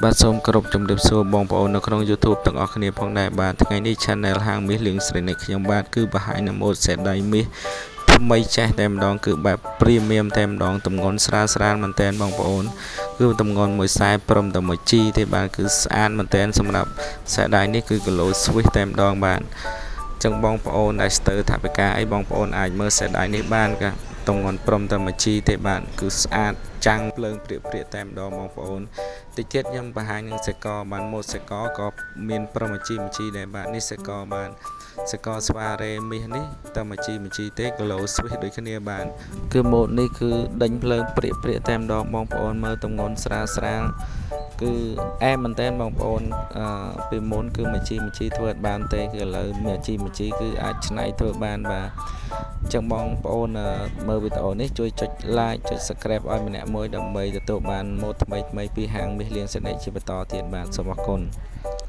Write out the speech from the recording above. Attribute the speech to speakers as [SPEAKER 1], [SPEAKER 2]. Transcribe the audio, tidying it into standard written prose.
[SPEAKER 1] បាទសូមគោរពជំរាបសួរបងប្អូននៅក្នុង YouTube ទាំងអស់គ្នាផងដែរបាទថ្ងៃនេះ Channel ហាងមាសលៀងស្រីនៃខ្ញុំបាទគឺបង្ហាញនៅម៉ូតសេដៃមាសថ្មីចេះតែម្ដងគឺបែប Premium តែម្ដងទម្ងន់ស្រាលស្រាលមែនតែនបងប្អូនគឺទម្ងន់មួយខ្សែព្រមតែមួយ G ទេបាទគឺស្អាតមែនតែនសម្រាប់ខ្សែដៃនេះគឺគីឡូ Swiss តែម្ដងបាទចឹងបងប្អូនដែលស្ទើរថវិកាអីបងប្អូនអាចមើលខ្សែដៃនេះបានកាទម្ងន់ព្រមតែមួយ G ទេបាទគឺស្អាតចាំងភ្លើងព្រាកព្រាកតែម្ដងបងប្អូនតិចទៀតខ្ញុំបង្ហាញនឹងសេកបានម៉ូតសេកក៏មានព្រមមួយ G មួយ G ដែរបាទនេះសេកបានសេកស្វារ៉េមាសនេះតែមួយ G មួយ G ទេគីឡូ Swiss ដូចគ្នាបាទគឺម៉ូតនេះគឺដេញភ្លើងព្រាកព្រាកតែម្ដងបងប្អូនមើលទម្ងន់ស្រាលស្រាលគឺអែមមែនតើបងប្អូនអឺពីមុនគឺមួយ G មួយ G ធ្វើអត់បានទេគឺឥឡូវមួយ G មួយ G គឺអាចច្នៃធ្វើបានបាទអញ្ចឹងបងប្អូនមើលវីដេអូនេះជួយចុច like ចុច Subscribe ឲ្យម្នាក់មួយដើម្បីទទួលបានម៉ូតថ្មីថ្មីពីហាងមាសលៀងសេនីជាបន្តទៀតបាទសូមអរគុណ។